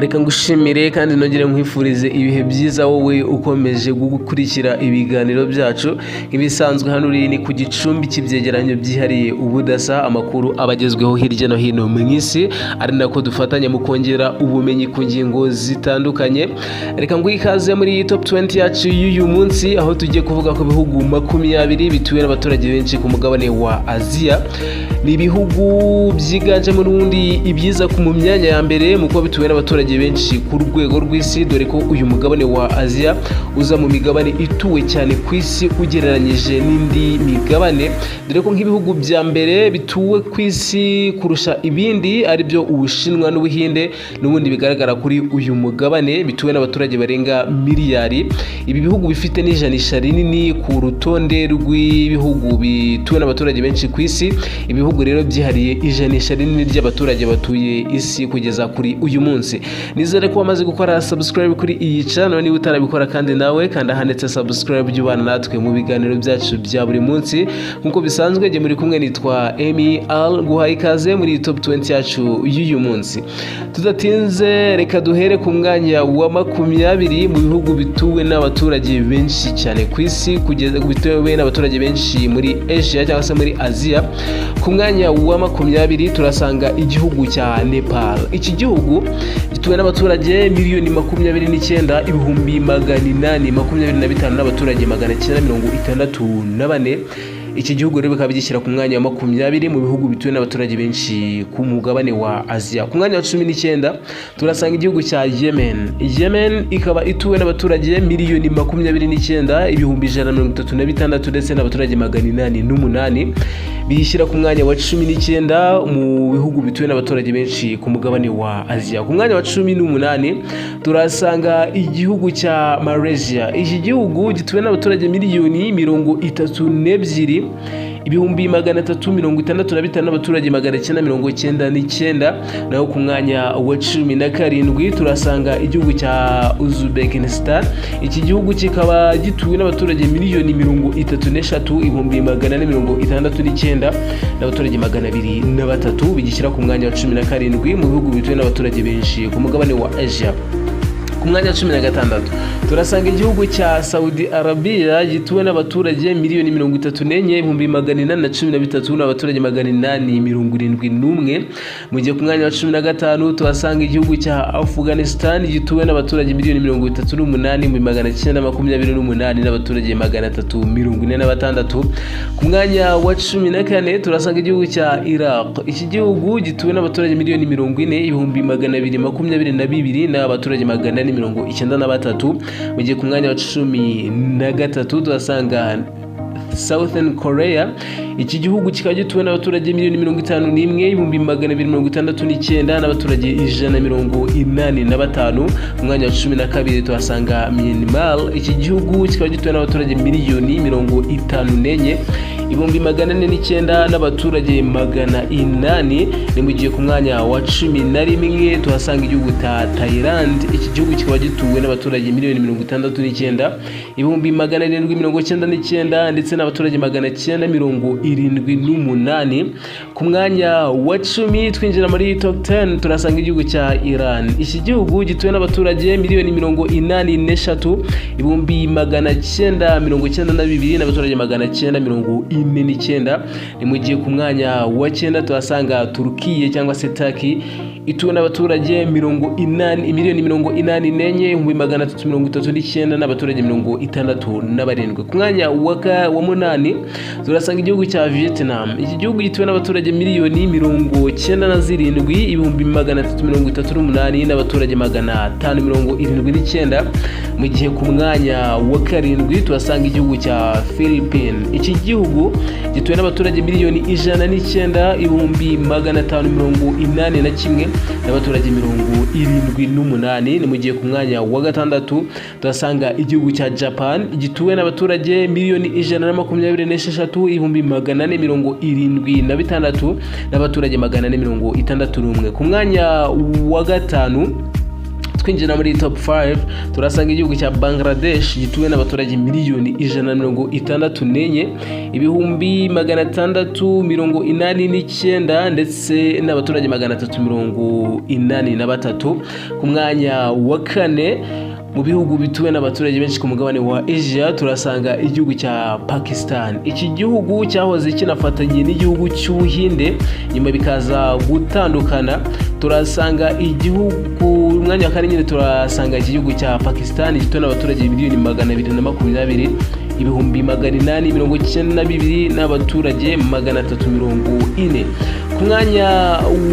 Reka ngushimire kandi nongere nkwifurize ibihe byiza, wowe ukomeje gukurikira ibiganiro byacu. Nk'ibisanzwe, hano uri ni ku gicumbi cy'ibyegeranyo byihariye ubudasa, amakuru aba agezweho hirya no hino mu isi, ari nako dufatanya mu kongera ubumenyi ku ngingo zitandukanye. Reka nguhe ikaze muri iyi top 20 yacu y'uyu munsi, aho tugiye kuvuga ku bihugu 20 bituwe n'abaturage benshi ku mugabane wa Aziya. Ni ibihugu byiganjemo n'ubundi ibyiza mu myanya ya mbere mu kuba bituwe n'abaturage benshi ku rwego rw'isi, dore ko uyu mugabane wa Aziya uza mu migabane ituwe cyane ku isi ugereranyije n'indi migabane, dore ko nk'ibihugu bya mbere bituwe ku isi kurusha ibindi ari byo Ubushinwa n'Ubuhinde, n'ubundi bigaragara kuri uyu mugabane, bituwe n'abaturage barenga miliyari. Ibi bihugu bifite n'ijanisha rinini ku rutonde rw'ibihugu bituwe n'abaturage benshi ku isi. Ibihugu rero byihariye ijanisha rinini ry'abaturage batuye isi kugeza kuri uyu munsi. Nizere ko wamaze gukora subscribe kuri iyi channel. Niba utarabikora kandi nawe, kanda ahanditse subscribe, ujye ubana natwe mu biganiro byacu bya buri munsi. Nk'uko bisanzwe, jye muri kumwe nitwa Emi Al, guhaye ikaze muri iyi top 20 yacu y'uyu munsi. Tudatinze, reka duhere ku mwanya wa 20 mu bihugu bituwe n'abaturage benshi cyane ku isi, kugeza bituwe n'abaturage benshi muri Asia cyangwa se muri Aziya. Ku mwanya wa 20 turasanga igihugu cya Nepal. Iki gihugu gituwe n'abaturage 29,825,000 n'abaturage 964. Iki gihugu rero bikaba gishyira ku mwanya wa 20 mu bihugu bituwe n'abaturage benshi ku mugabane wa Aziya. Ku mwanya wa 19 turasanga igihugu cya Yemen. Yemen ikaba ituwe n'abaturage 29,136,000 ndetse n'abaturage 808, biyishyira ku mwanya wa 19 mu bihugu bituwe n'abaturage benshi ku mugabane wa Aziya. Ku mwanya wa 18 turasanga igihugu cya Malaysia. Iki gihugu gituwe n'abaturage 32,365,000 n'abaturage 999. Naho ku mwanya wa 17 turasanga igihugu cya Uzbekistan. Iki gihugu kikaba gituwe n'abaturage 33,469,000 n'abaturage 203, bigishyira ku mwanya wa 17 mu bihugu bituwe n'abaturage benshi ku mugabane wa Asia. Ku mwanya wa 16 turasanga igihugu cya Saudi Arabia, gituwe n'abaturage 34,813,000 n'abaturage 871, mu gihe ku mwanya wa 15 tuhasanga igihugu cya Afghanistan, gituwe n'abaturage 38,928,000 n'abaturage 346. Ku mwanya wa 14 turasanga igihugu cya Iraq. Iki gihugu gituwe n'abaturage 40,222,000 n'abaturage 493, mu gihe ku mwanya wa 13 tuhasanga Southern Korea. Iki gihugu kikaba gituwe n'abaturage 51,269,000 n'abaturage 185. Ku mwanya wa 12 tuhasanga Myanmar. Iki gihugu kikaba gituwe n'abaturage 54,409,000 n'abaturage 800. Ni mu gihe ku mwanya wa 11 tuhasanga igihugu cya Thailand. Iki gihugu kikaba gituwe n'abaturage 69,799,000 ndetse n'abaturage 978. Ku mwanya wa 10, twinjira muri top 10, turasanga igihugu cya Iran. Iki gihugu gituwe n'abaturage 83,992,000 n'abaturage 949. Ni mu gihe ku mwanya wa 9 tuhasanga Turukiye cyangwa se Turkey, ituwe n'abaturage 80, 84,339,000 n'abaturage 67. Ku mwanya wa 8 turasanga igihugu cya Vietnam. Iki gihugu gituwe n'abaturage 97,338,000 n'abaturage 579, mu gihe ku mwanya wa 7 tuhasanga igihugu cya Philippines. Iki gihugu gituwe n'abaturage 109,581,000 n'abaturage 78. Ni mu gihe ku mwanya wa 6 tuhasanga igihugu cya Japan, gituwe n'abaturage 126,476,000 n'abaturage 461. Ku mwanya wa 5 Twinjira muri top 5, turasanga igihugu cya Bangladesh gituwe n'abaturage 164,689,000 ndetse n'abaturage 383. Ku mwanya wa kane mu bihugu bituwe n'abaturage benshi ku mugabane wa Asia, turasanga igihugu cya Pakistan. Iki gihugu cyahoze kinafatanye n'igihugu cy'Ubuhinde, nyuma bikaza gutandukana. Turasanga igihugu ku mwanya wa kane nyine, turasanga iki gihugu cya Pakistan gituwe n'abaturage 220,892,000 n'abaturage 340. Ku mwanya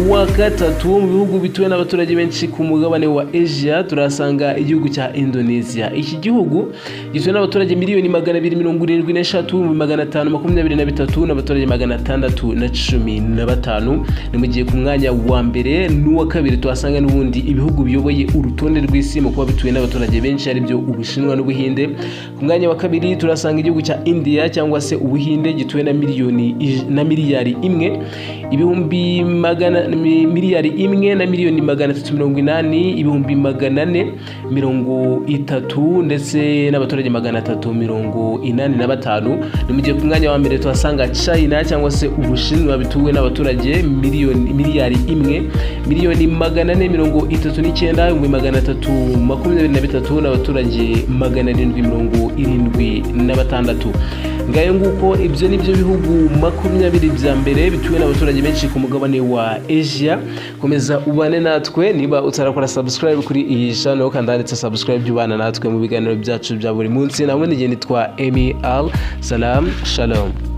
wa gatatu mu bihugu bituwe n'abaturage benshi ku mugabane wa Asia, turasanga igihugu cya Indonesia. Iki gihugu gituwe n'abaturage 273,523,000 n'abaturage 615. Ni mu gihe ku mwanya wa mbere n'uwa kabiri tuhasanga n'ubundi ibihugu biyoboye urutonde rw'isi mu kuba bituwe n'abaturage benshi, aribyo Ubushinwa n'Ubuhinde. Ku mwanya wa kabiri turasanga igihugu cya India cyangwa se Ubuhinde, gituwe na miliyoni na miliyari imwe ibihumbi magana 1,380,000,430 ndetse n'abaturage 385. Ni mu gihe ku mwanya wa mbere tuhasanga China cyangwa se Ubushinwa, bituwe n'abaturage 1,439,323,000 n'abaturage 776. Ngayo nguko, ibyo ni byo bihugu 20 bya mbere bituwe n'abaturage benshi ku mugabane wa Asia. Komeza ubane natwe. Niba utarakora subscribe kuri iyi channel, kandi handitse subscribe, ubana natwe mu biganiro byacu bya buri munsi. Nawe n'igihe nitwa Emi Al Salam. Shalom.